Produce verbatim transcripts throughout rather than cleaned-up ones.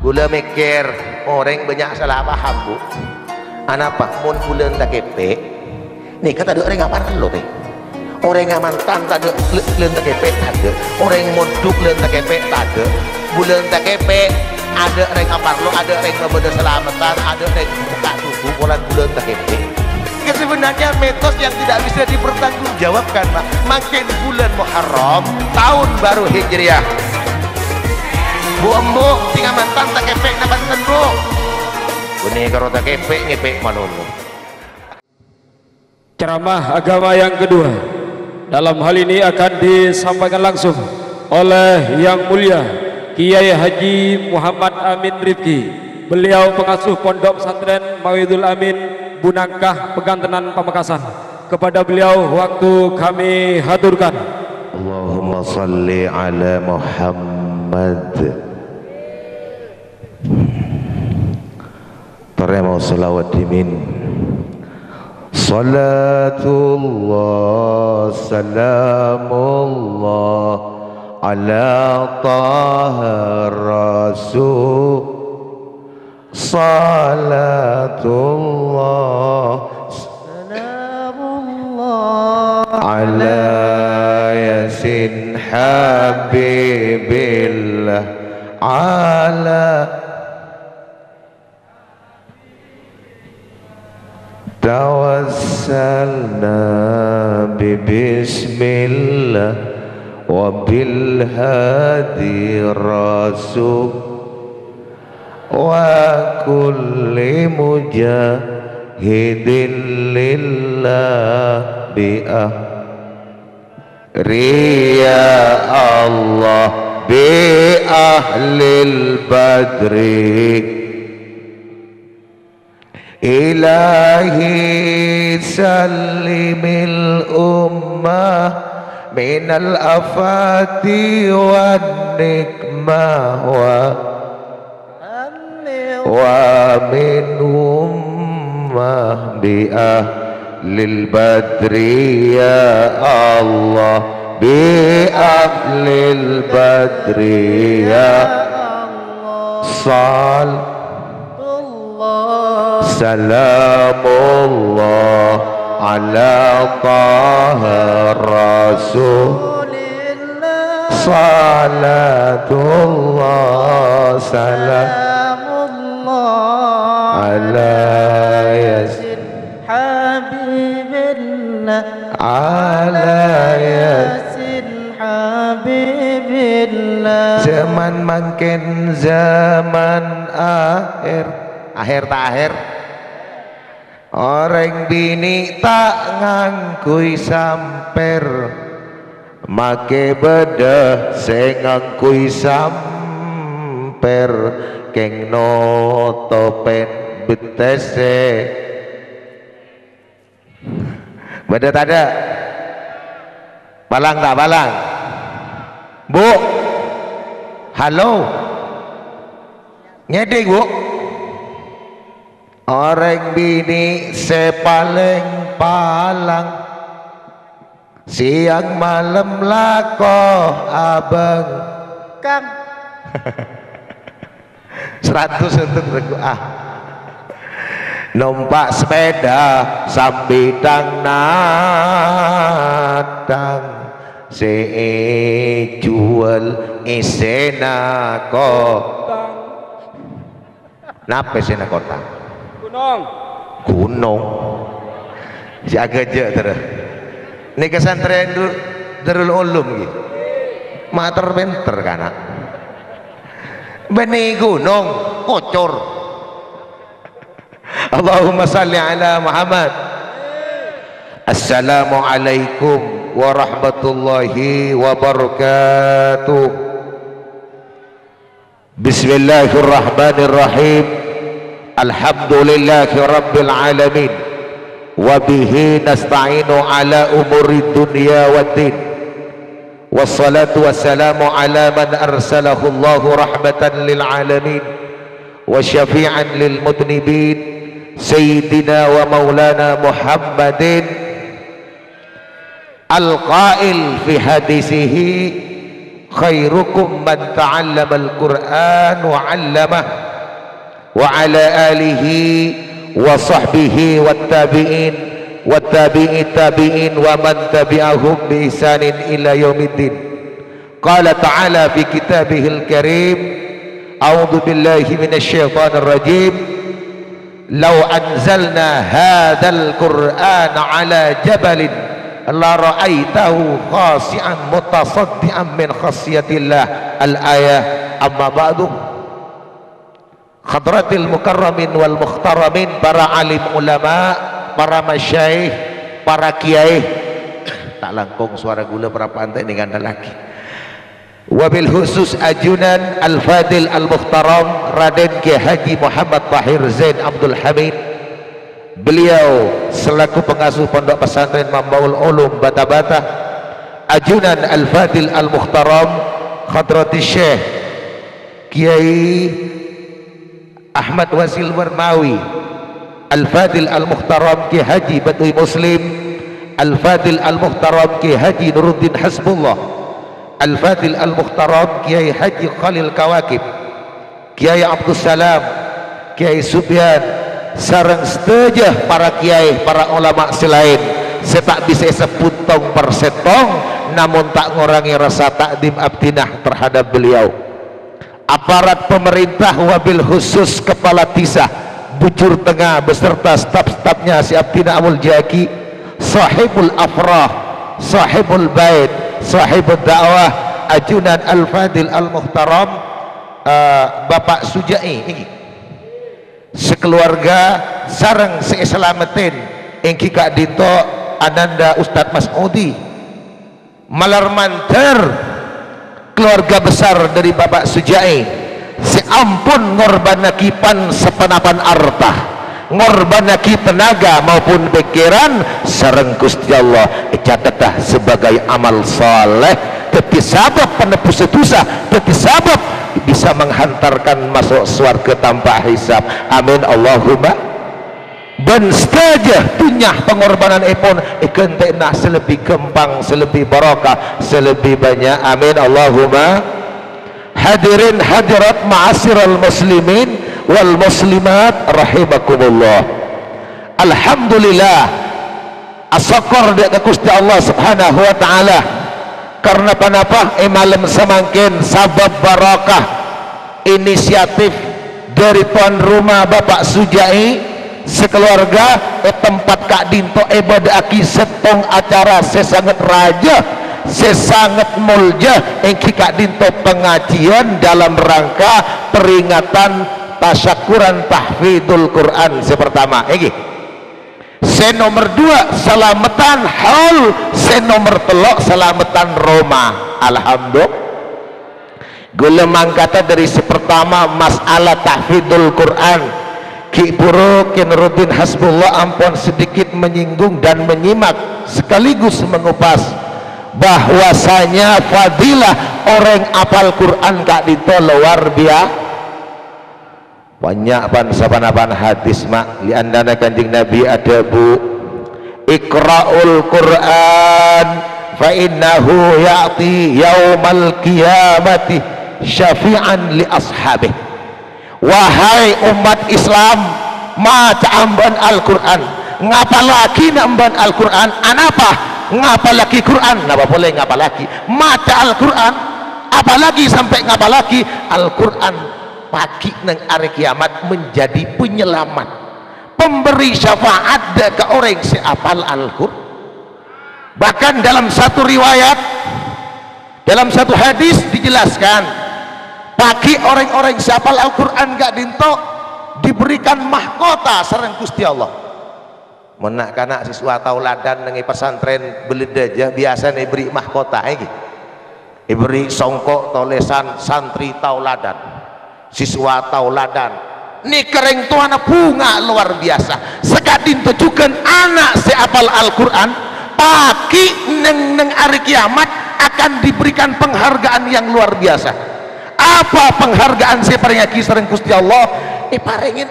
Kaulâ mèkkèr, orèng bânnya' sala paham, Bu. Anapa? Mon bulân takèpè', nèka tadâ' orèng aparlo, tè. Orèng amantan tadâ' lân takèpè', tadâ'. Orèng mondhuk lân takèpè', tadâ'. Bulân takèpè', adâ' rèng aparlo, adâ' rèng mabâdâ salameddhân, adâ' rèng bukka' susu polana bulân takèpè'. Kan sebenarnya mitos yang tidak bisa dipertanggungjawabkan, Pak. Mangkèn bulân Muharram, taon bhâru Hijriah. Bu, embu', sè amantan takèpè' napa enten, Bu? Bânnè karo takèpè' ngèpè' malolo. Ceramah agama yang kedua dalam hal ini akan disampaikan langsung oleh Yang Mulia Kiai Haji Muhammad Amin Rifki. Beliau pengasuh Pondok Pesantren Mawidul Amin, Bunangkah, Pekantenan, Pamekasan. Kepada beliau waktu kami haturkan. Allahumma shalli ala Muhammad. Tarèma shalawat dhimèn. Shalatullah, salamullah, ala Taha Rasul. Shalatullah, salamullah, ala Yasin Habibillah, ala Tawassalna bi bismillah wa bil hadi rasul wa kulli mujahidin lillah bi ah- Ri ya Allah bi ahlil badri. Ilahi sallimil ummah minal afati wan nikmah wa wa minhum ma bi ahlil badri ya Allah, bi ahlil badri ya Allah. Sal- Salamullah ala Taha Rasul. Salatullah, salamullah ala Yasin Habibillah. Ala Yasin Habibillah. Zaman mangkèn zaman akhir. Akhir ta' akhir? Orèng binè' ta' ngangghuy sampèr, makè bâdâ sè ngangghuy sampèr kèng notopèn bettèssè. Bâdâ tadâ'? Palang ta' palang? Bu? Halo? Ngèdhing, Bu? Orèng binè' sè palèng palang, sèyang malem lako abâng. Kang. Saratos untung rèko, ah. Nompa' sepèda sambi thang-nathang, sè èjhuwâl èssèna ko- Napa sè nèko ta'? Gunong. Gunong. Jâgâ jâ' terro. Nèka santrèn Darul Ulum ghi. Mater pènter kana'. Bânnè gunong, kocor. Allahumma shalli ala Muhammad. Assalamualaikum warahmatullahi wabarakatuh. Bismillahirrahmanirrahim. Alhamdulillahirabbil alamin. Wa bihi nasta'inu ala umurid dunya waddin. Wassalatu wassalamu ala man arsalahu Allahu rahmatan lil alamin wa syafi'an lil mudnibin, Sayyidina wa Maulana Muhammadin, al-qail fi hadisihi, "Khairukum man ta'allamal Qur'an wa 'allamah, wa 'ala alihi wa sahbihi wat tabi'in, wat tabi'it tabi'in, wa man tabi'ahum bi ihsanin ila yaumiddin." Qala ta'ala fi kitabihil karim, a'udzu billahi minasy syaithanir rajim. "Lau anzalna hadzal Qur'ana 'ala jabalin la ra'aitahu khasyi'an mutasaddi'an min khasyatillah." Al-ayah. Amma ba'du. Hadratil mukarramin wal muhtaramin, para alim ulama, para masyayikh, para kiai. Ta' langkong sowara ghulâ, para pantai ini ngandalaghi. Wabil khusus ajunan Al-Fadil Al-Muhtaram Raden Kiai Haji Muhammad Tahir Zain Abdul Hamid. Beliau selaku pengasuh Pondok Pesantren Mambaul Ulum Bata-Bata. Ajunan Al-Fadil Al-Muhtaram Hadrati Syekh Kiai Ahmad Wasil Warmawi, Al-Fadil Al-Muhtaram Kiai Haji Badui Muslim, Al-Fadil Al-Muhtaram Kiai Haji Nuruddin Hasbullah, Al-Fadil Al-Muhtaram Kiai Haji Khalil Kawakib, Kiai Abdussalam, Kiai Subyan, sareng sadhâjâ para kiai, para ulama sè laèn sè ta' bisa èsebbhut tong per sèttong, namong ta' ngorangè rasa ta'dhim abdhina terhadap beliau. Aparat pemerintah, wabil khusus kepala desa Bujur Tengnga beserta staf-stafnya sè abdhina amoljâ'aghi, sahibul afrah, sahibul bait, sahibul da'wah, ajunan Al-Fadil Al-Muhtaram, eh, Bapak Suja'i, èngghi, sakeluarga sareng sè èsalameddhin, èngghi ka'dinto Ananda Ustadz Mas'udi. Malar mandhâr keluarga besar dari Bapak Suja'i sè ampon ngorbhânnaghi pan-, saponapan arta, ngorbhânnaghi tenaga maupun pikiran sareng Gusti Allah ècathetta sebagai amal saleh, dhâddhi sabâb penebus dosa, dhâddhi sabâb bisa menghantarkan masuk swarga tanpa hisab. Amin, Allahumma. Bân sadhâjâ dhunnya pangorbhânanèpon èghântè'ana sè lebbi ghâmpang, sè lebbi barokah, sè lebbi bânnya'. Amin, Allahumma. Hadirin hadirat, ma'asyiral muslimin wal muslimat rahimakumullah. Alhamdulillah, asokkor dâ' ka Gusti Allah Subhanahu wa Ta'ala. Karna ponapa? È malem samangkèn sabâb barokah inisiatif dâri towan roma Bapak Suja'i, sakeluarga è tempat ka'dinto èbâdâ'aghi sèttong acara sè sanget rajâ, sè sanget moljâ, èngghi ka'dinto pengajian dalam rangka peringatan tasyakkuran tahfidzul Qur'an sè pertama, èngghi. Sè nomer dua, salameddhân haul. Sè nomer tello', salameddhân roma. Alhamdulillah. Ghulâ mangkata dâri sè pertama, masalah tahfidzul Qur'an. Ghi' bhuru Kè Nuruddin Hasbullah ampon sedikit menyinggung dan menyimak sekaligus mengupas bahwasanya fadilah orèng apal Qur'an ka'dinto lowar bia-, Bânnya' pan-, saponapan hadis, ma', di antarana Kanjeng Nabi adhâbu, "Iqra'ul Qur'an fa innahu ya'ti yaumal qiyamati syafi'an li ashabih." Wahai umat Islam, maca'a bâ'na Al-Qur'an, ngapallaghi bâ'na Al-Qur'an. Anapa? Ngapallaghi Qur'an, napa polè ngapallaghi? Maca Al-Qur'an, apalagi sampè' ngapallaghi Al-Qur'an. Pagghi' neng arè kiamat menjadi penyelamat, pemberi syafaat dâ' ka orèng sè apal Al-Qur'an. Bahkan dalam satu riwayat, dalam satu hadis dijelaskan, pagghi' orèng-orèng sè apal Al-Qur'an ka'dinto diberikan mahkota sareng Gusti Allah. Mon na'-kana' siswa tauladan neng è pesantren Beledaja biasana èberri' mahkota, èngghi. Èberri' songko' tolèsan santri tauladan, siswa tauladan. Nèka rèng towana bhunga lowar biyasa. Saka'dinto jhughân ana' sè apal Al-Qur'an, pagghi' neng, neng arè kiyamat akan diberikan penghargaan yang luar biasa. Apa penghargaan sè èparèngaghi sareng Gusti Allah? Èparèngè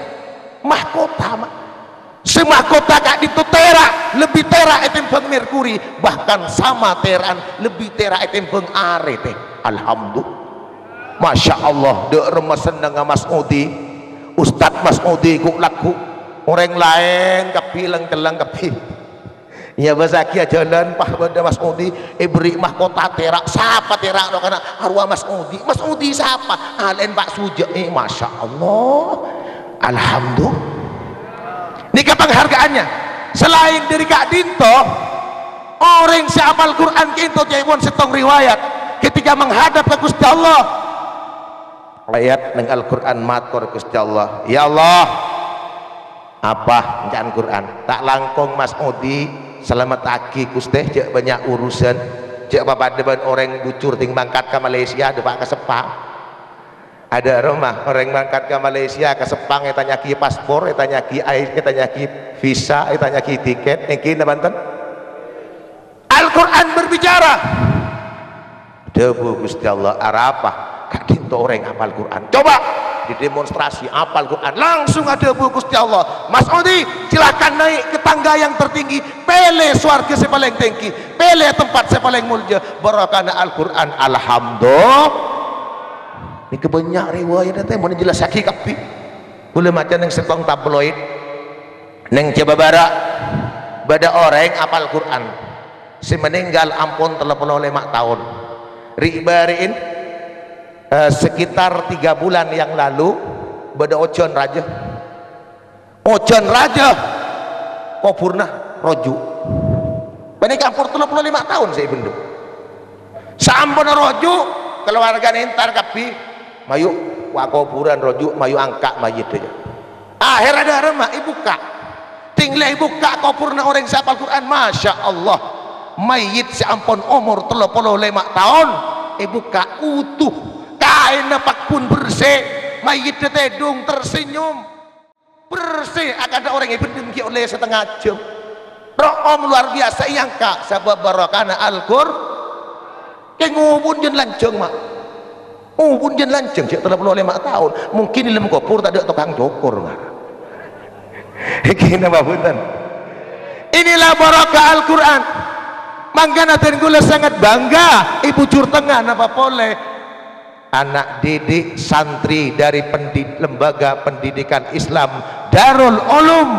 mahkota, ma'. Sè mahkota ka'dinto tèra', lebbi tèra' ètèmbhâng Merkuri, bahkan sama tèra'an lebbi tèra' ètèmbhâng arè, tè. Alhamdulillah. Masya Allah, dâ' remma sennengnga Mas Odi. Ustad Mas Odi ghu'-lagghu'. Orèng laèn kabbhi lèng-cellèng kabbhi. Iyâ, bâsaghi ajhâlân, pas bâdâ Mas Odi, èberri' mahkota tèra'. Sapa tèra' rowa kana'? Arowa Mas Odi. Mas Odi sapa? Alè'en Pak Suja. Eh, Masya Allah. Alhamdulillah. Nèka penghargaannya. Selain dâri ka'dinto, orèng sè apal Quran ka'dinto ca'èpon sèttong riwayat. Ketika menghadap ka Ghustè Allah, ayat neng Al-Quran mator Ghustè Allah, "Ya Allah, apa bacaan Quran? Ta' langkong Mas Odi, salamettaghi Ghustè, jhâ' bânnya' urusan, jhâ' papadâ bân orèng bujur sè mangkat ka Malaysia, dâpa' ka Seppang." Adâ' remma orèng mangkat ka Malaysia, ka Seppang, ètanya'aghi paspor, ètanya'aghi I D, ètanya'aghi visa, ètanya'aghi tiket, èngghi napa bhunten? Al-Quran berbicara. Dhâbu Ghustè Allah, "Arapa ka'dinto orèng apal Quran? Coba didemonstrasi apal Quran." Langsung adhâbu Ghustè Allah, "Mas Odi, silahkan naik ke tangga yang tertinggi, pèlè sowarghâ sè palèng tèngghi, pèlè tempat sè palèng molja, barokana Al-Quran." Alhamdulillah. Nèka bânnya' riwayat, tè, mon èjellassaghi kabbhi. Kaulâ maca neng sèttong tabloid. Neng Jhâbâ Bârâ' bâdâ orèng apal Quran sè meninggal ampon tello polo lèma' taon. Ri'-bâri'in, eh, sekitar tiga bulan yang lalu bâdâ ojhân rajâ. Ojhân rajâ, kobhurrâ roju'. Panèka ampon tello polo lèma' taon sè èbendem. Saamponna roju', kalowargana èntar kabbhi, "Mayu, wa kobhurân roju', mayu angka' mayyidda, jâ." Akhèrra dâ' remma èbukka'. Tènggâllâ èbukka' kobhurrâ orèng sè apal Quran, masya Allah. Mayyit sè ampon omor tello polo lèma' taon èbukka' utuh. Kaènna pagghun bersè, mayyidda tèdung tersenyum. Bersè akanta orèng èbendem ghi' ollè satengnga jhâm. Ro'om luar biasa èangka' sabâb barokana Al-Qur-, kè ngobun jân lanjhâng, Ma'. Ngobun jân lanjhâng, jhâ' tello polo lèma' taon. Mungkin è dâlem kobhur tadâ' tokang cokor, Ma'. Èngghi napa bhunten? Inilah barokah Al-Qur'an. Mangkana dân kaulâ sangat bangga, è bujur tengnga napa polè. Ana' didik santri dari pendi-, Lembaga Pendidikan Islam Darul Ulum.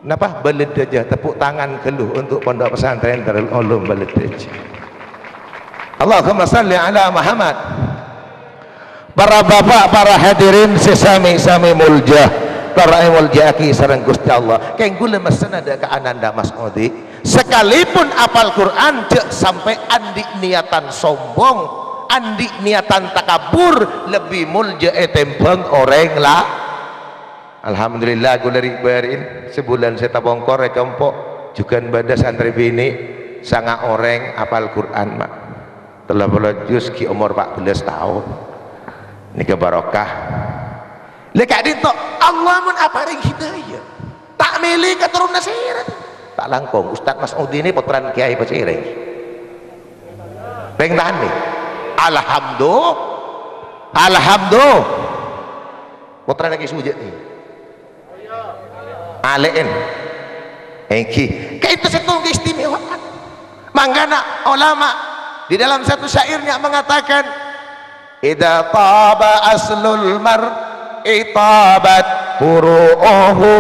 Napa? Bâlâdâjâ. Tepuk tangan ghâllu untuk Pondok Pesantren Darul Ulum Bâlâdâjâ. Allahumma shalli ala Muhammad. Para bapak, para hadirin sè sami-sami molja, para èmolja'aghi sareng Ghustè Allah. Kèng kaulâ messenna dâ' ka ananda Mas Odi. Sakalèpon apal Qur'an, jhâ' sampè' andi' niyatan sombong, andi' niyatan takabbur, lebbi molja ètèmbhâng orèng la-, Alhamdulillah, kaulâ ri'-bâri'in, sabulân sè tapongkor è compo', jhughân bâdâ santrè binè', sanga orèng apal Qur'an, Ma'. Tello polo juz ghi' omor pa' bellâs taon. Nèka barokah. Lè ka'dinto, Allah mon aparèng hidayah. Ta' mèlè katoronna sèra. Ta' langkong, Ustaz Mas'udi nè pottrana Kèyaè Pasèrèng. Pèng tanè. Alhamdulillah. Alhamdulillah. Pottrana Kè Sujâ nè. Alè'en. Èngghi. Ka'dinto sèttong keistimewaan. Mangkana ulama di dalam satu syairnya mengatakan, "Idza taba aslul mar'i tabat furu'uhu,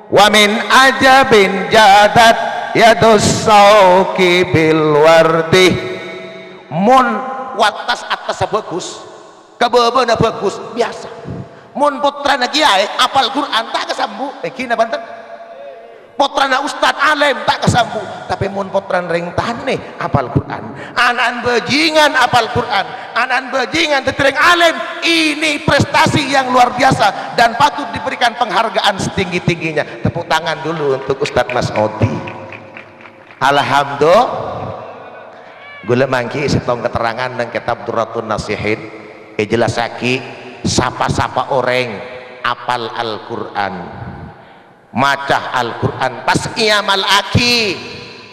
wa min ajabin jadat yadus sauqi bil wardi." Mon wattas attassa bhâghus, kabâbâna bhâghus, biyasa. Mon pottrana kèyaè apal Qur'an, ta' kasambu'. Èngghi napa bhunten? Pottrana ustad alèm ta' kasambu', tapè mon pottrana rèng tanè apal Qur'an, ana'na bhâjingan apal Qur'an, ana'na bhâjingan dhâddhi rèng alèm, ini prestasi yang luar biasa dan patut diberikan penghargaan setinggi-tingginya. Tepuk tangan dulu untuk Ustadz Mas Odi. Alhamdulillah. Ghulâ mangghi sèttong keterangan neng kitab Durratun Nasihin, èjellassaghi sapa-sapa orèng apal Al-Qur'an. Maca Al-Qur'an, pas èamalaghi,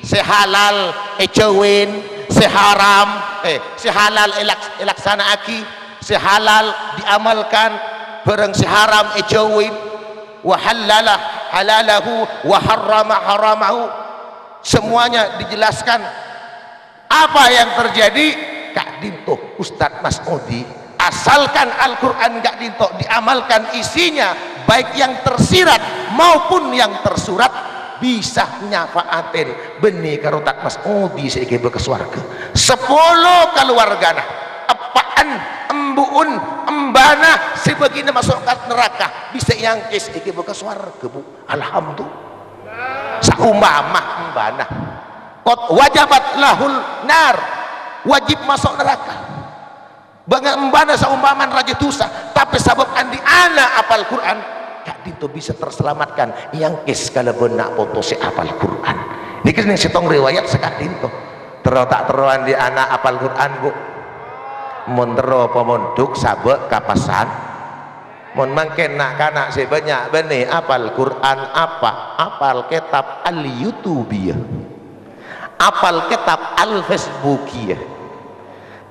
sè halal èjhâuwin, sè haram, eh, sè halal èlaks-, èlaksana'aghi, sè halal diamalkan, bhârâng sè haram èjhâuwin. Wa hallala halalahu wa harrama haramahu. Semuanya dijelaskan. Apa yang terjadi? Ka'dinto Ustadz Mas'udi, asalkan Al-Qur'an ka'dinto diamalkan isinya, baik yang tersirat maupun yang tersurat, bisa nyafa'atin bânnè karo Ustadz Mas'udi sè èghibâ ka sowarghâ. Sapolo kaluwargana, eppa'en, embu'en, embana sè bâgina maso' ka neraka, bisa èangkès èghibâ ka sowarghâ, Bu. Alhamdulillah. Saumpama embana, qad wajabat lahul nar, wajib maso' neraka. Bângal embana saumpama rajâ dhusa, tapè sabâb andi' ana' apal Qur'an, ka'dinto bisa terselamatkan, èangkès kalabân na' poto sè apal Qur'an. Nèka neng sèttong riwayat sè ka'dinto. Terro ta' terro andi' ana' apal Qur'an, Bu? Mon terro apa mondhuk sabâ' ka pasan? Mon mangkèn na'-kana' sè bânnya' bânnè apal Qur'an apa? Apal kètab Al-Yutubiyah. Apal kètab Al-Facebookiyah.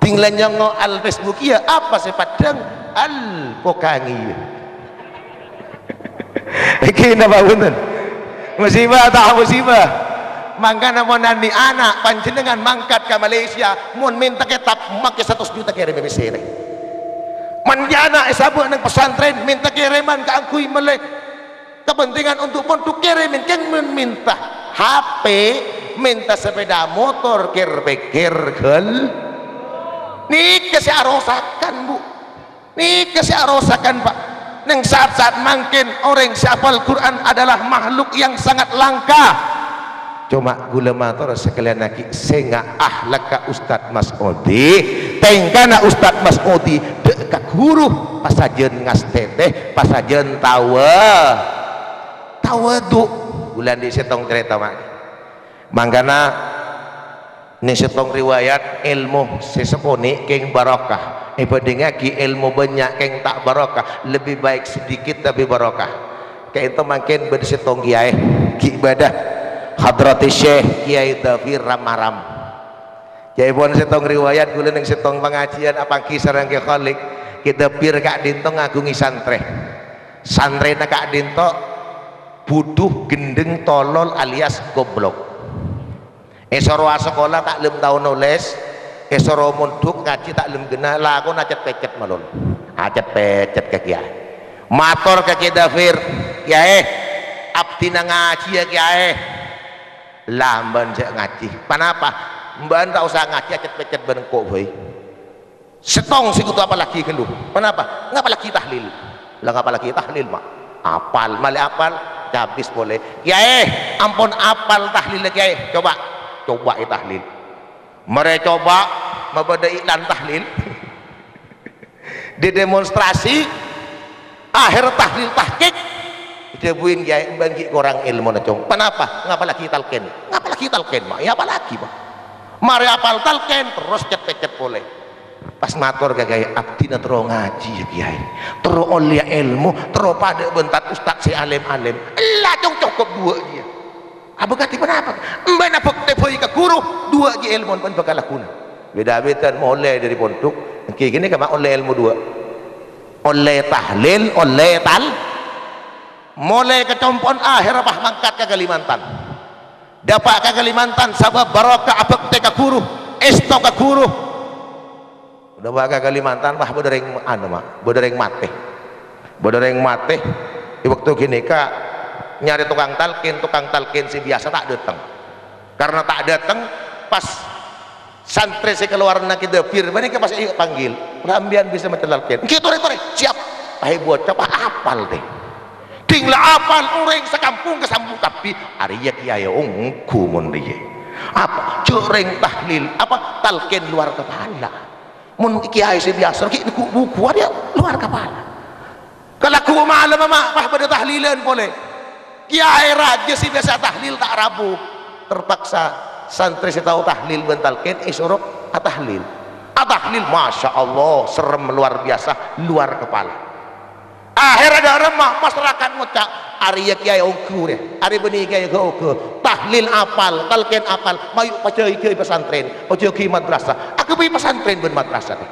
Dingla nyongngo' Al-Facebookiyah apa sè paddhâng? Al-Pokangiyah. Èngghi napa bhunten? Musibah ta' musibah? Mangkana mon andi' ana' panjhennengngan mangkat ka Malaysia, mon mènta kètab makkè satos juta kèrèm è pèssèna. Mon ana' èsabâ' neng pesantren, mènta kèrèman kaangghuy mellè kepentingan untuk mondhuk, kèrèman kèng mon mènta H P, mènta sepeda motor, kèr-pèkkèr ghâl. Nèka sè arosakan, Bu. Nèka sè arosakan, Pak. Neng saat-saat mangkèn orèng sè apal Qur'an adalah makhluk yang sangat langka. Coma ghulâ mator sakalèyan aghi', sènga' ahlakka Ustadz Mas'udi, tèngkana Ustadz Mas'udi, dâ' ka ghuru, pasajân ngastètè, pasajân tawa. Tawadhu. Ghulâ andi' sèttong carèta, Ma'. Mangkana, neng sèttong riwayat, èlmo sè sakonè' kèng barokah. Èbhândhingngaghi èlmo bânnya' kèng ta' barokah, lebih baik sedikit tapi barokah. Ka'dinto mangkèn bâdâ sèttong kèyaè, ghi' bâdâ Hadrati Syekh Kèyaè Dhafir Ramaram. Ca'èpon sèttong riwayat, ghulâ neng sèttong pangajiân apangghi sareng Kè Khalik, Kè Dhafir ka'dinto ngaghungè santrè. Santrèna ka'dinto budhu, ghendheng, tolol alias goblok. Èsoro asakola ta' lem tao nolès, èsoro mondhuk ngajhi ta' lem ghenna, lakona cet-pècet malolo. Acet-pècet ka kèyaè. Mator ka Kè Dhafir, "Kèyaè, abdhina ngajhiyâ, Kèyaè." "La, mbâ'ân jhâ' ngajhi." "Ponapa?" "Mbâ'ân ta' osa ngajhi, acet-pècet bân engko' bhâi." Sèttong sè kodhu apallaghi ghâllu. "Ponapa?" "Ngapallaghi tahlil." "La, ngapallaghi tahlil, Ma'?" "Apal, malè apal." Cabis polè. "Kèyaè, ampon apal tahlilla, Kèyaè. Coba, coba è tahlil." Marè coba, mabâdâ iklan tahlil. Didemonstrasi, akhèr tahlil tahqiq. Èdhâbuin, "Kèyaè, embâ'ân ghi' korang èlmona, Cong." "Ponapa?" "Ngapallaghi talqin." "Ngapallaghi talqin, Ma'? Èapallaghi, Ma'." Marè apal talqin, terros cet-pècet polè. Pas mator ka Kèyaè, "Abdhina terro ngajhi, yâ, Kèyaè. Terro ollèya èlmo, terro padâ bân tad-ustad sè alèm-alèm." "Ella, Cong, cokop duwâ' jiyâ." "Abhâkta ponapa?" "Embâ'ân abhâktè bhâi ka ghuru, duwâ' jiyâ èlmona bâ'ân bhâkal laghuna." Bhidhâ-bhidhâna molè dâri pondhuk, èngghi ghânèka, Ma', ollè èlmo duwâ'. Ollè tahlil, ollè tal-, molè ka compo'na, akhèrra pas mangkat ka Kalimantan. Dâpa' ka Kalimantan sabâb barokah abhâktè ka ghuru, èsto ka ghuru. Dâpa' ka Kalimantan, pas bâdâ rèng, anu, Ma', bâdâ rèng matè. Bâdâ rèng matè. È bâkto ghânèka nyarè tokang talqin, tokang talqin sè biyasa ta' dâteng. Karna ta' dâteng, pas santrè sè kalowaranna Kè Dhafir ghânèka pas èpanggil. "Sampèyan bisa maca talqin?" "Èngghi, torè, torè." "Siap." Pas èbâca, pas apal, tè. Ding la apal, orèng sakampong kasambhung kabbhi, "Arèya kèyaè ongghu mon rèya." Apa? Jhâ' rèng tahlil, apa, talqin lowar kapala. Mon kèyaè sè biyasa ghi' neggu' buku, arèya lowar kapala. Kalaggu' malemma, Ma', pas bâdâ tahlilan polè. Kèyaè rajâ sè biyasa tahlil ta' rabu. Terpaksa santrè sè tao tahlil bân talqin èsoro atahlil. Atahlil, masya Allah, serem luar biasa, luar kepala. Akhèr adâ' remma, masyarakat ngoca', "Arèya kèyaè ongghu, rè. Arèya bânnè kèyaè ghâ-oghâ. Tahlil apal, talqin apal. Mayu pajâgâ'i pesantren, pajâgâ'i madrasah." Aghâbây pesantren bân madrasah, tè.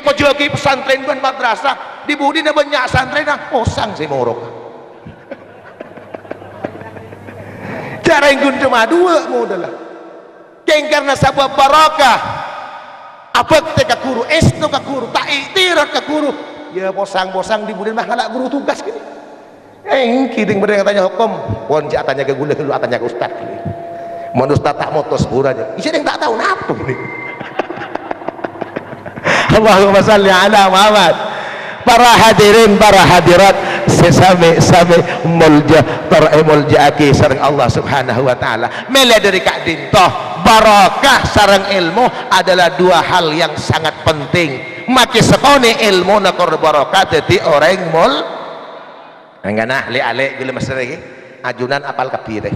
Èpajâgâ'i pesantren bân madrasah, di-budina bânnya' santrèna, posang sè morok. Orèng ghun coma duwâ' modhâlla. Kèng karna sabâb barokah, abhâktè ka ghuru, èsto ka ghuru, ta' ètirot ka ghuru, iyâ posang-posang dhi-budhi mah ngala' ghuru tugas kènè. Èngghi, dhing bâdâ atanya hokom, pon jhâ' atanya ka ghulâ, lu atanya ka ustad. Mon ustad ta' motos ghurâ, iyâ dhing ta' tao napa kènè. Allahumma shalli ala Muhammad. Para hadirin, para hadirat, sè samè-samè molja, tor èmolja'aghi sareng Allah Subhanahu wa Ta'ala. Mèlè dhâri ka'dinto, barokah sareng èlmo adalah dua hal yang sangat penting. Makè sakonè' èlmona tor barokah dhâddhi orèng mol-, Mangkana, lè'-alè' ghulâ master iki, ajunan apal kabbhi, tè.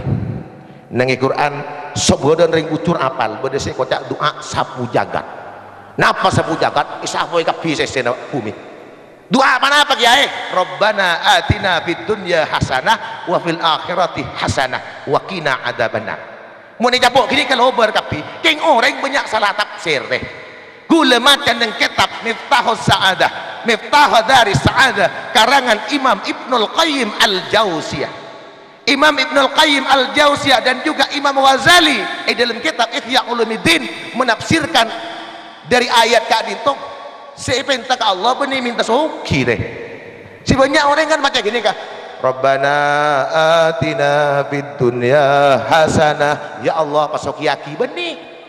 Neng è Qur'an, sabâdhân rèng bujur apal, bâdâ sè èkoca' du'a sabu jagat. Napa sabu jagat? Èsapowè kabbhi sè-sèna bhumè. Du'a ponapa, Kèyaè? "Rabbana atina fid dunya hasanah wa fil akhirati hasanah wa qina adzabannar." Mon ècapo' ghânèka lobâr kabbhi, kèng orèng bânnya' sala tafsir, tè. Ghulâ maca neng kètab Miftahus Sa'adah, Miftahus Daris Sa'adah, karangan Imam Ibnul Qayyim Al-Jauziyah. Imam Ibnul Qayyim Al-Jauziyah dan juga Imam Ghazali è dalam kitab Ihya Ulumuddin menafsirkan dari ayat ka'dinto, sè èpènta ka Allah bânnè mènta soghi, tè. Sè bânnya' orèng kan maca ghânèka, "Rabbana atina fid dunya hasanah." Ya Allah, pasogiyaghi bânnè.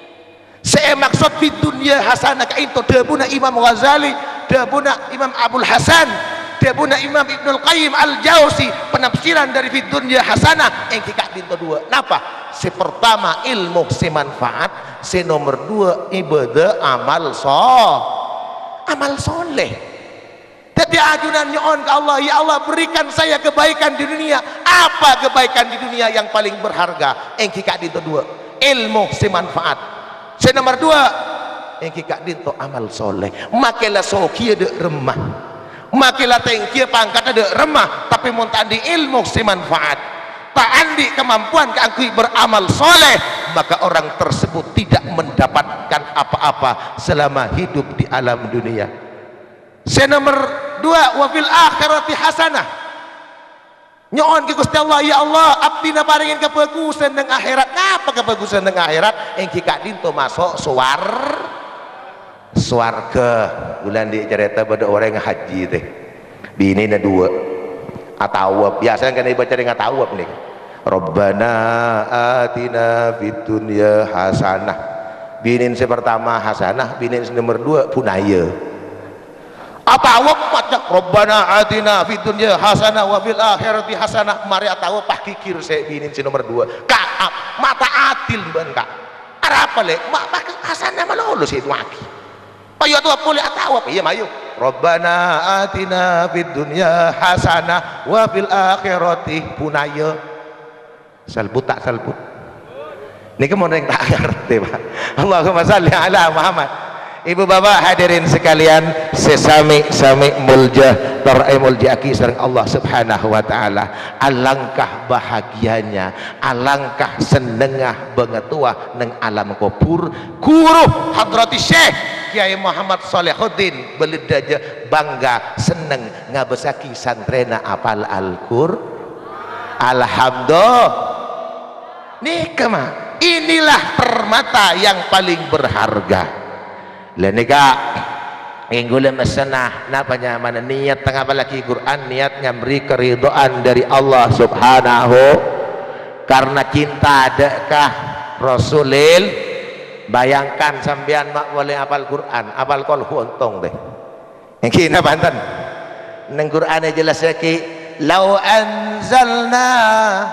Sè èmaksod fid dunya hasanah ka'dinto dhâbuna Imam Ghazali, dhâbuna Imam Abul Hasan, dhâbuna Imam Ibnul Qayyim Al-Jauzi, penafsiran dari fid dunya hasanah èngghi ka'dinto duwâ'. Napa? Sè partama, èlmo sè manfaat, sè nomer duwâ', ibadah amal so-, amal soleh. Dhâddhi ajunan nyo'on ka Allah, "Ya Allah, berikan saya kebaikan di dunia." Apa kebaikan di dunia yang paling berharga? Èngghi ka'dinto duwâ'. Èlmo sè manfaat. Sè nomer duwâ', èngghi ka'dinto amal soleh. Makè la soghiyâ dâ' remma. Makè la tèngghiyâ pangkaddhâ dâ' remma, tapè mon ta' andi' èlmo sè manfaat, ta' andi' kamampuan kaangghuy beramal soleh, maka orang tersebut tidak mendapatkan apa-apa selama hidup di alam dunia. Sè nomer duwâ', "Wa fil akhirati hasanah." Nyo'on ka Ghustè Allah, "Ya Allah, abdhina parèngè kabhâghusân neng akhèrat." Napa kabhâghusân neng akhèrat? Èngghi ka'dinto maso' sowar-, sowarghâ. Ghulâ andi' carèta bâdâ orèng hajji, tè. Binèna duwâ'. Atawaf. Biyasana kan èbâca rèng atawaf nèka. "Rabbana atina fid dunya hasanah." Binèn sè partama hasanah, binèn sè nomer duwâ' bunayya. Atawaf maca, "Rabbana atina fid dunya hasanah wa fil akhirati hasanah." Marè atawaf pas ghighir sè binèn sè nomer duwâ'. Ka'ab, ma' ta' adil bân ka'. Arapa, Lè'? Ma' pake hasanah malolo sè èdu'aaghi. Mayu atawaf polè, atawaf. Iyâ, mayu. "Rabbana atina fid dunya hasanah wa fil akhirati," bunayya. Salbut ta' salbut? Nèka mon rèng ta' ngartè, Pak. Allahumma shalli ala Muhammad. Ibu bapak hadirin sekalian, sè samè-samè molja, tor èmolja'aghi sareng Allah Subhanahu wa Ta'ala. Alangkah bahagianya, alangkah sennengnga bângatowa neng alam kobhur. Ghuru Hadrati Syekh Kiai Muhammad Shalihuddin Baledaja bangga, senneng ngabâssaghi santrèna apal Al-Qur-, Alhamdulillah. Nèka, ma. Inilah permata yang paling berharga. Lah nèka, èngghi ghulâ messèna, napa nyamana? Niat ngapallaghi Qur'an, niat nyambi karidhoan dâri Allah Subhanahu, karena cinta dâ' ka Rasulil. Bayangkan sampèyan ma' polè apal Qur'an, apal Qul Hu ontong, tè. Èngghi napa enten? Neng Qur'an èjellassaghi, "Lau anzalna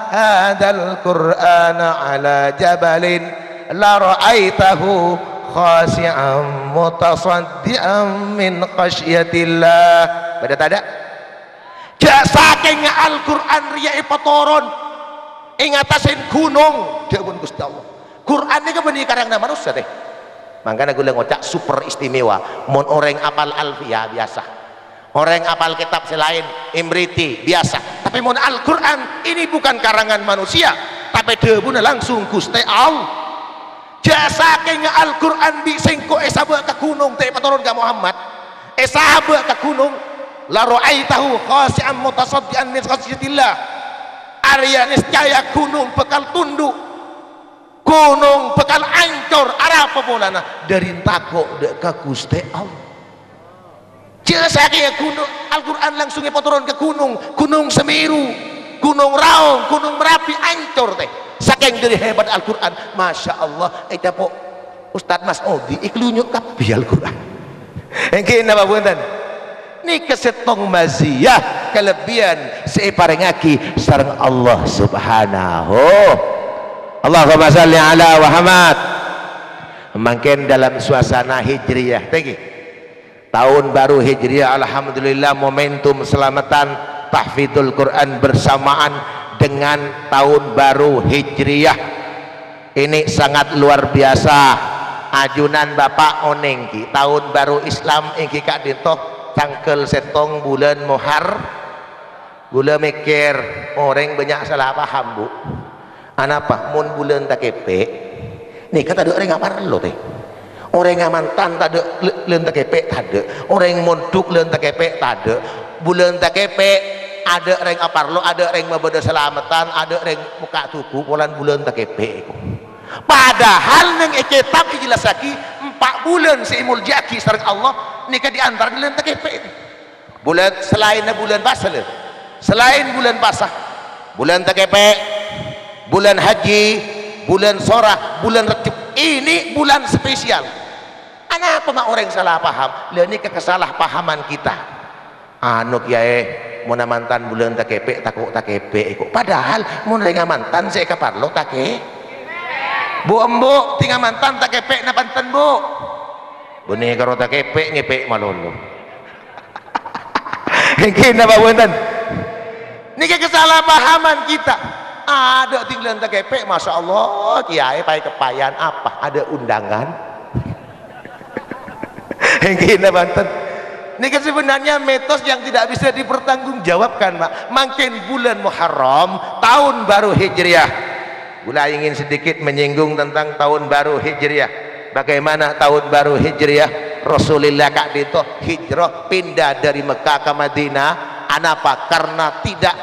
hadzal Qur'ana ala jabalin la ra'aitahu khasyi'an mutasaddian min khasyiatillah." Bâdâ tadâ'? Jhâ' sakèngnga Al-Qur'an rèya èpatoron è ngatasè ghunong, dhâbuna Ghustè Allah. Qur'an nèka bânnè karanganna manossa, tè. Mangkana ghulâ ngoca' super istimewa. Mon orèng apal Alfiyah, biyasa. Orèng apal kètab sè laèn, Imriti, biyasa. Tapè mon Al-Qur'an, ini bukan karangan manusia, tapè dhâbuna langsung Ghustè Allah. Jhâ' sakèngnga Al-Qur'an bi' sèngko' èsabâ' ka ghunong, ta' èpatoron ka Muhammad. Èsabâ' ka ghunong, "La ra'aitahu khasyi'an mutasaddian min khasyiatillah." Arèya niscaya ghunong bhâkal tondhu'. Ghunong bhâkal ancor. Arapa polana? Dhâri tako' dâ' ka Ghustè Allah. Jhâ' sakènga ghunong, Al-Qur'an langsung èpatoron ka ghunong, Ghunong Semeru, Ghunong Raung, Ghunong Merapi ancor, tè. Sakèng dhâri hebat Al-Qur'an, Masya Allah, ècapo' Ustaz Mas'udi, èkalunyu' kabbhi Al-Qur'an. Èngghi napa bhunten? Nèka sèttong maziyah, kalebbiyan sè èparèngaghi sareng Allah Subhanahu. Allahumma shalli ala Muhammad. Mangkèn dalam suasana Hijriyah, tèngghi. Taon baru Hijriyah, alhamdulillah, momentum selamatan tahfidzul Quran bersamaan dengan tahun baru Hijriyah. Ini sangat luar biasa. Ajunan Bapak onèng, ghi, taon baru Islam èngghi ka'dinto tangghâl sèttong bulân Muhar-, Ghulâ mèkkèr, orèng bânnya' sala paham, Bu. Anapa? Mon bulân takèpè', nèka tadâ' orèng aparlo, tè. Orèng amantan tadâ' l-, lân takèpè' tadâ'. Orèng mondhuk lân takèpè' tadâ'. Bulân takèpè' adâ' rèng aparlo, adâ' rèng mabâdâ salameddhân, adâ' rèng mokka' dhugu polana bulân takèpè' èko. Padahal neng è kètab èjellassaghi empa' bulân sè èmoljâ'aghi sareng Allah nèka di antarana lân takèpè', tè. Bulân, salaènna bulân pasa, lè. Salaèn bulân pasa, bulân takèpè', bulân haji, bulân sora, bulân Rejjeb. Ini bulan spesial. Anapa ma' orèng sala paham? Lha, nèka kasalahpahaman kita. Anu, Kèyaè, mon amantan bulân takèpè', tako' takèpè' èko. Padahal mon rèng amantan sè èkaparlo takè-, Bu, Embu', tèng amantan takèpè' napa enten, Bu? Bânnè karo takèpè' ngèpè' malolo. Èngghi napa bhunten? Nèka kasalahpahaman kita. Adâ' tinggalan takèpè', Masya Allah, Kèyaè paè-keppaèyan apa? Adâ' undangan? Èngghi napa bhunten? Nèka sebenarnya mitos yang tidak bisa dipertanggungjawabkan, Pak. Mangkèn bulân Muharram, taon baru Hijriyah. Ghulâ ingin sedikit menyinggung tentang tahun baru Hijriah. Bagaimana tahun baru Hijriah? Rasulullah ka'dinto hijrah pindah dari Mekah ke Madinah. Anapa? Karena tidak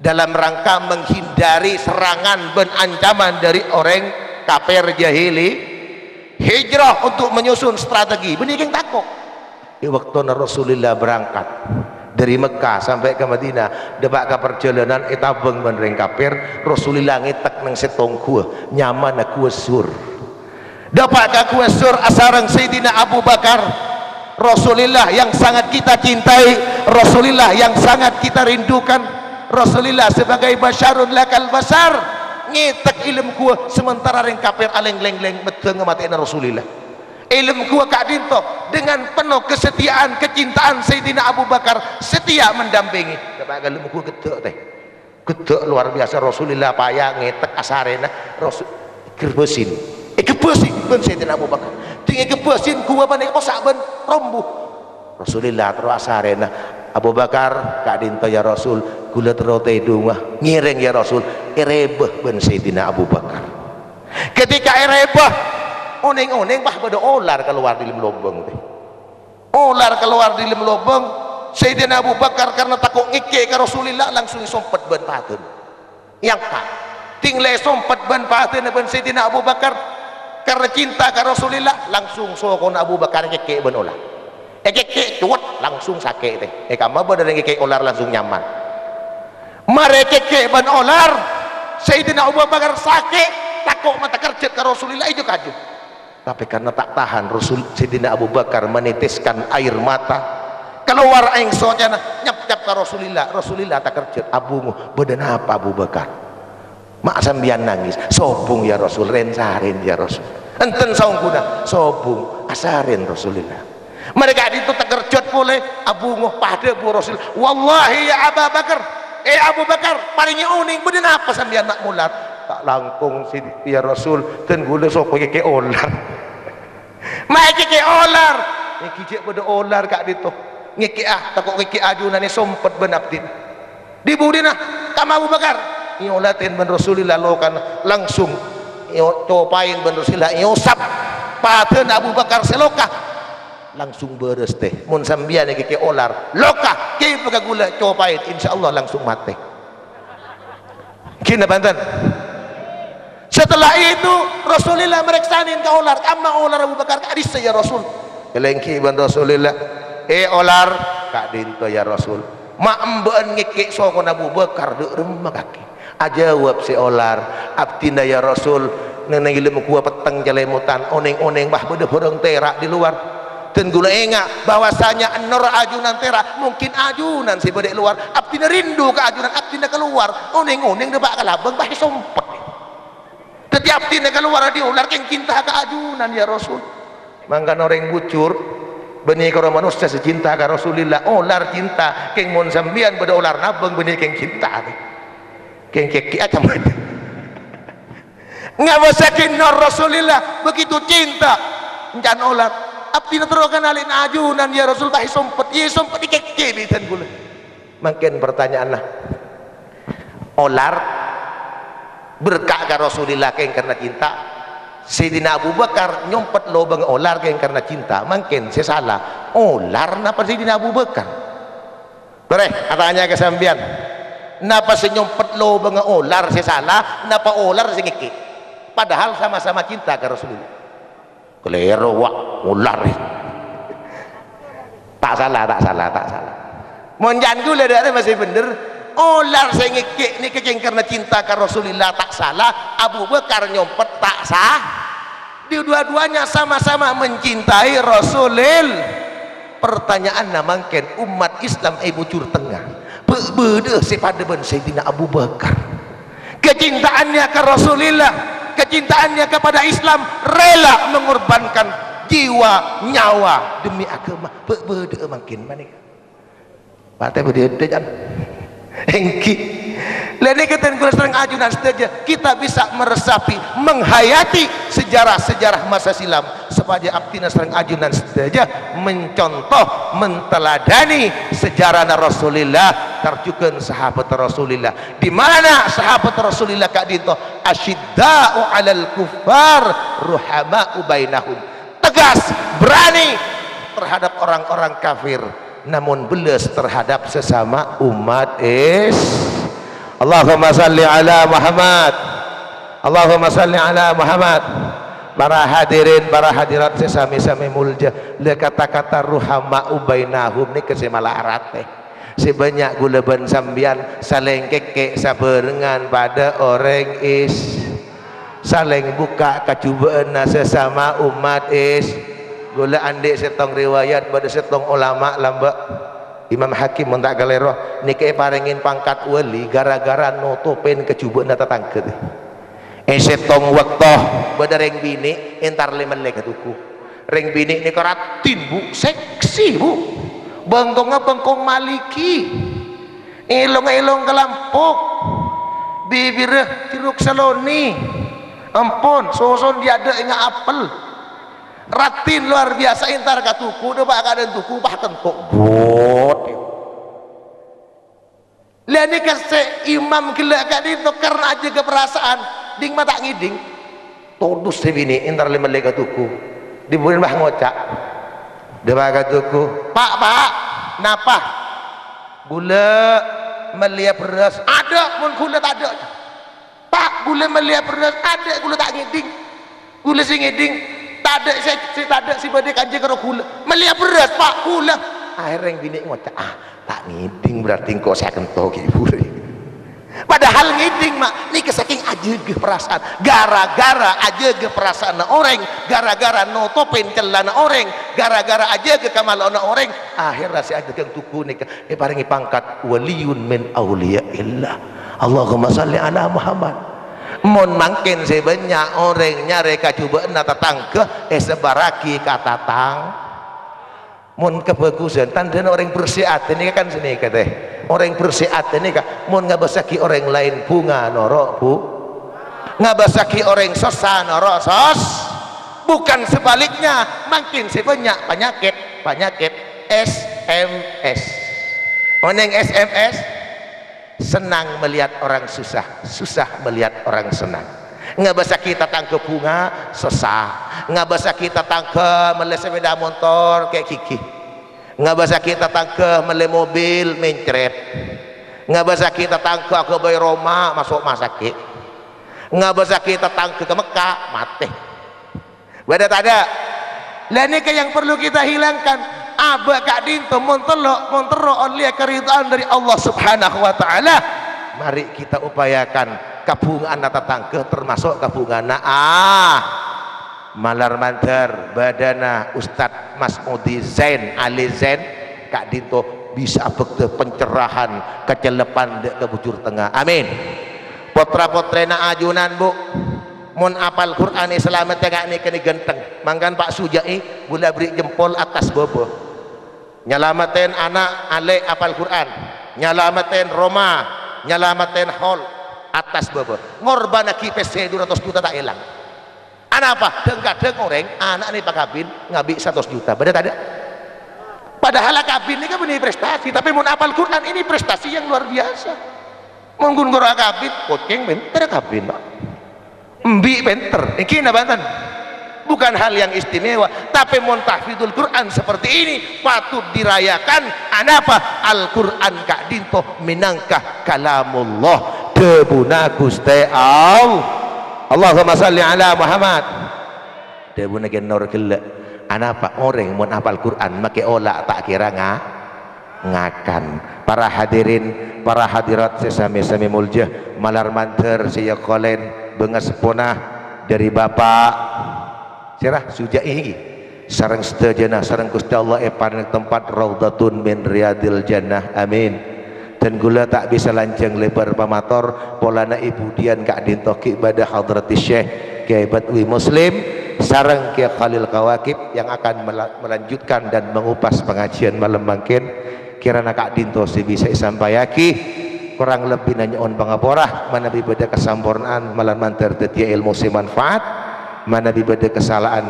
dalam rangka menghindari serangan bân ancaman dari orèng kafir jahili. Hijrah untuk menyusun strategi. Bânnè kèng tako'. È bâktona Rasulullah berangkat dari Mekah sampai ka Madinah, dâpa' ka parjhâlânan ètabâng bân rèng kafir, Rasulullah ngètèk neng sèttong ghuwâ, nyamana Ghuwâ Sur. Dâpa' ka Ghuwâ Sur asareng Sayyidina Abu Bakar. Rasulullah yang sangat kita cintai, Rasulullah yang sangat kita rindukan, Rasulullah sebagai basyarun lakal basyar, ngètèk è lem ghuwâ, sementara rèng kafir alèng-lènglèng meddhâng matè'na Rasulullah. È lem ghuwâ ka'dinto dengan penuh kesetiaan, kecintaan Sayyidina Abu Bakar, setia mendampingi. Dâpa' ka lem ghuwâ gheddhâ', tè. Gheddhâ' luar biasa, Rasulullah paya ngètèk asarèna, Rasul èghârbâsin. Èghârbâsin bân Sayyidina Abu Bakar. Ding èghârbâsin ghuwâ panèka possa' bân rombu. Rasulullah terro asarèna, "Abu Bakar, ka'dinto, ya Rasul, ghulâ terro tèdunga." Ngèrèng, ya Rasul, èrèbâ bân Sayyidina Abu Bakar. Ketika èrèbâ, onèng-onèng, wah, bâdâ olar kalowar dâlem lobâng, tè. Olar kalowar dâlem lobâng, Sayyidina Abu Bakar karna tako' ngèkè' ka Rasulillah, langsung èsompet bân padâna. Èangka'. Ding la èsompet bân padâna bân Sayyidina Abu Bakar, karna cinta ka Rasulillah, langsung sokona Abu Bakar èkèkè' bân olar. Èkèkè' cuwet, langsung sakè', tè. È kamma bâdâ rèng ngèkè' olar langsung nyaman. Marè èkèkè' bân olar, Sayyidina Abu Bakar sakè', tako' mata kerjhât ka Rasulillah, èjhu-kajhu. Tapi karena tak tahan, Rasul, Sayyidina Abu Bakar meneteskan air mata. Kalowar aèng socana, nyapcap ka Rasulillah. Rasulillah takerjhât, abungo, "Bâdâ napa, Abu Bakar? Ma' sampèyan nangès?" "Sobung, ya Rasul, rèn-sarèn, ya Rasul." "Enten saongghuna?" "Sobung, asarèn, Rasulillah." Marè ka'dinto takerjhât polè, abungo, padâbu Rasul. "Wallahi, ya Aba Bakar, eh, Abu Bakar, parèngè onèng, bâdâ napa sampèyan ma' molar?" "Ta' langkong, Sidi, ya Rasul, dân ghulâ soko èkèkè' olar." Ma' èkèkè' olar. Èngghi jhâ' bâdâ olar ka'dinto. Ngèkè'a, tako' ngèkè'a ajunanna èsompet bân abdhina. Dhi-budhina, kamma Abu Bakar. Èolatèn bân Rasulillah lokana. Langsung èo-, copaèn bân Rasulillah, èosap padâna Abu Bakar sè loka. Langsung bârâs, tè. Mon sampèyan èkèkè' olar, loka, kèpa ka ghulâ, copaèn, insyaallah langsung matè. Dinah bhunten. Setelah itu, Rasulillah marèksanè ka olar, "Kamma olar Abu Bakar?" "Ka'dissa, ya Rasul." Èlènggi bân Rasulillah, "Eh, olar, ka'dinto, ya Rasul. Ma' embâ'ân ngèkè' sokona Abu Bakar, dâ' remma kakè?" Ajâwâb sè olar, "Abdhina, ya Rasul, neng-neng è lem ghuwâ petteng calèmotan, onèng-onèng, wah, bâdâ bârâng tèra' di luar. Dan ghulâ enga' bahwasanya ènnor ajunan tèra', mungkin ajunan sè bâdâ è luar. Abdhina rindu ka ajunan, abdhina kalowar, onèng-onèng dâpa' ka labâng, wah, èsompet." Dhâddhi abdhina kalowar dâri olar kèng cinta ka ajunan, ya Rasul. Mangkana orèng bujur, bânnè karo manossa sè cinta ka Rasulillah, olar cinta, kèng mon sampèyan bâdâ olar nabâng bânnè kèng cinta. Kèng kèkè'a cam-macam. Ngabâssaghi ènnor Rasulillah, begitu cinta. Èncan olar. Abdhina terro kanalèna ajunan, ya Rasul, ta' èsompet. Iyâ, èsompet èkèkè' bi' dhân ghulâ. Mangkèn pertanyaanna, olar berka' ka Rasulillah kèng karna cinta. Sayyidina Abu Bakar nyompet lobângnga olar kèng karna cinta. Mangkèn sè sala, olar napa Sayyidina Abu Bakar? Torè, atanya ka sampèyan. Napa sè nyompet lobângnga olar sè sala, napa olar sè ngèkè'? Padahal sama-sama cinta ka Rasulillah. Kalèro, wa', olar. Ta' sala, ta' sala, ta' sala. Mon can ghulâ dâ' remma sè bhendher, olar sè ngèkè' nèka kèng karna cinta ka Rasulillah, ta' sala. Abu Bakar nyompet, ta' sa-, dua-duanya sama-sama mencintai Rasulil. Pertanyaanna mangkèn, ommat Islam è bujur tengnga, bâ-, bâdâ sè padâ bân Sayyidina Abu Bakar. Kecintaannya ke Rasulillah, kecintaannya kepada Islam, rela mengorbankan jiwa, nyawa demi agama. Bâ-, bâdâ'â mangkèn panèka. Patè bâdâ èdhâ, can? Èngghi. Lha nèka dhân ghulâ sareng ajunan sadhâjâ, kita bisa meresapi, menghayati sejarah-sejarah masa silam. Sopajâ abdhina sareng ajunan sadhâjâ mencontoh, menteladani sejarahna Rasulillah, tor jhughân sahabat Rasulillah. Di mana sahabat Rasulillah ka'dinto? Asyidda'u 'alal kuffar, ruhama'u bainahum. Tegas, berani terhadap orang-orang kafir, namun belas terhadap sesama umat Is-, Allahumma salli ala Muhammad. Allahumma salli ala Muhammad. Para hadirin, para hadirat sè sami-sami molja, lè kata-kata ruhama'u bainahum nèka sè malarat, eh. Sè bânnya' ghulâ bân sampèyan salèng kèkè' sabhârengngan padâ orèng Is-, salèng bukka' kajhubâ'ânna sesama umat Is-, ghulâ andi' sèttong riwayat, bâdâ sèttong olama lambâ'. Imam Hakim, mon ta' kalèro, nèka èparèngè pangkat wali gara-gara notopè kajhubâ'ânna tatangghâ. È sèttong bâkto, bâdâ rèng binè' entar lè-mellè ka toko. Rèng binè' nèka raddhin, Bu, seksi, Bu. Bengkongnga bengkong maliki. Èlong-èlong kalampok. Bibirra jeruk saloni. Ampon, soson dâ' adâ' enga' apel. Raddhin luar biasa, entar ka toko, dâpa' ka dâlem toko, pas kento'. Bot. Lha nèka sè imam ghellâ' ka'dinto karna ajâgâ parasaan, ding ma' ta' ngèdhing. Todus sè binè' entar lè-mellè ka toko. Dhi-budhina pas ngoca'. Dâpa' ka toko, "Pa', Pa', napa?" "Ghulâ mellèya bherrâs." "Adâ', mon ghulâ tadâ'." "Pa', ghulâ mellèya bherrâs." "Adâ', ghulâ ta' ngèdhing." Ghulâ sè ngèdhing, tadâ' sè, sè tadâ' sè bâdâ kanjeng karo ghulâ. Mellèya bherrâs, Pa', ghulâ. Akhèrra rèng binè' ngoca', "Ah, ta' ngèdhing berarti engko' sè akento ghi' bhuru." Padahal ngèdhing, Ma', nèka sakèng ajâgâ parasaan. Gara-gara ajâgâ parasaanna orèng, gara-gara notopè cellana orèng, gara-gara ajâgâ kamalo'anna orèng, akhèrra sè adâgâng toko nèka èparèngè pangkat waliyun min auliyaillah. Allahumma shalli ala Muhammad. Mon mangkèn sè bânnya' orèng nyarè kajhubâ'ânna tatangghâ, èsebbhârraghi ka tatang-, mon kabhâghusân, tandhâna orèng bersè atè nèka kan sanèka, tè. Orèng bersè atè nèka, mon ngabâssaghi orèng laèn bhunga noro', Bu. Ngabâssaghi orèng sossa noro' sos-, bukan sebaliknya, mangkèn sè bânnya' panyakèt, panyakèt S M S. Onèng S M S? Senang melihat orang susah, susah melihat orang senang. Ngabâssaghi tatangghâ bhunga, sossa. Ngabâssaghi tatangghâ mellè sepeda motor, kè' ghighi. Ngabâssaghi tatangghâ mellè mobil, mencret. Ngabâsaghi tatangghâ aghâbây roma, maso' masakè'. Ngabâsaghi tatangghâ ka Mekka, matè. Bâdâ tadâ'? Lah nèka yang perlu kita hilangkan. Abâ' ka'dinto mon tello', mon terro ollèya karidhoan dâri Allah Subhanahu wa Ta'ala. Mari kita upayakan kabhungaanna tatangghâ termasuk kabhungaanna, ah, malar mandhâr bâdâna Ustadz Mas'udi Zain, Ali Zain, ka'dinto bisa abhâkta pencerahan kacellepan dâ' ka Bujur Tengnga. Amin. Potra-potrèna ajunan, Bu, mon apal Qur'an salamettè ka'nèka nè ghântheng. Mangkana Pak Suja'i, bulâ bherri' jempol attas bâbâ. Nyalamettè ana' alè' apal Qur'an, nyalamettè roma, nyalamettè hol attas bâbâ. Ngorbhânnaghi pèssè dua ratus juta ta' èlang. Anapa? Dhâng-kadhâng orèng ana'na èpakabin ngabi' satos juta. Bâdâ tadâ'? Padahal akabin nèka bânnè prestasi, tapè mon apal Qur'an ini prestasi yang luar biasa. Mon ghun ghuru akabin, kocèng pènter akabin, Pak. Embi' pènter. Ènggi napa enten? Bukan hal yang istimewa, tapè mon tahfidzul Qur'an seperti ini patut dirayakan. Anapa? Al-Qur'an ka'dinto mènangka kalamullah, dhâbuna Ghustè Allah. Allahumma shalli ala Muhammad. Dhâbuna Kè Nur ghellâ', anapa orèng mon apal Qur'an makè ola' ta' kèra nga-, ngakan. Para hadirin, para hadirat sè sami-sami molja, malar mandhâr sè èyakolèn bângaseppona dâri Bapa', sèra, Suja'i nèka, sareng sadhâjâna, sareng Ghustè Allah èparèngè tempat raudhatun min riyadil jannah. Amin. Dan kaulâ ta' bisa lanjhâng lèbâr pamator, polana è budiyân ka'dinto ghi' bâdâ Hadratis Syekh Kiai Badwi Muslim sareng Kiai Khalil Kawakib yang akan mela-, melanjutkan dan mengupas pengajian malam mangkèn. Kirana ka'dinto sè bisa èsampayaghi, korang lebbina nyo'on pangapora. Manabi bâdâ kasampornaan, malar mandhâr dhâddhiyâ èlmo sè manfaat. Manabi bâdâ kasala'an,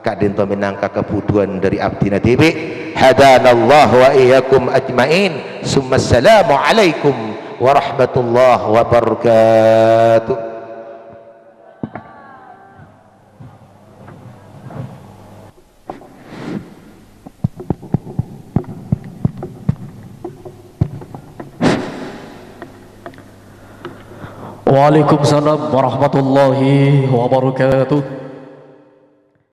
ka'dinto mènangka kabudhuwân dâri abdhina dhibi'. Hadanallahu wa iyyakum ajma'in. Summa assalamu alaikum warahmatullahi wabarakatuh. Waalaikumsalam warahmatullahi wabarakatuh.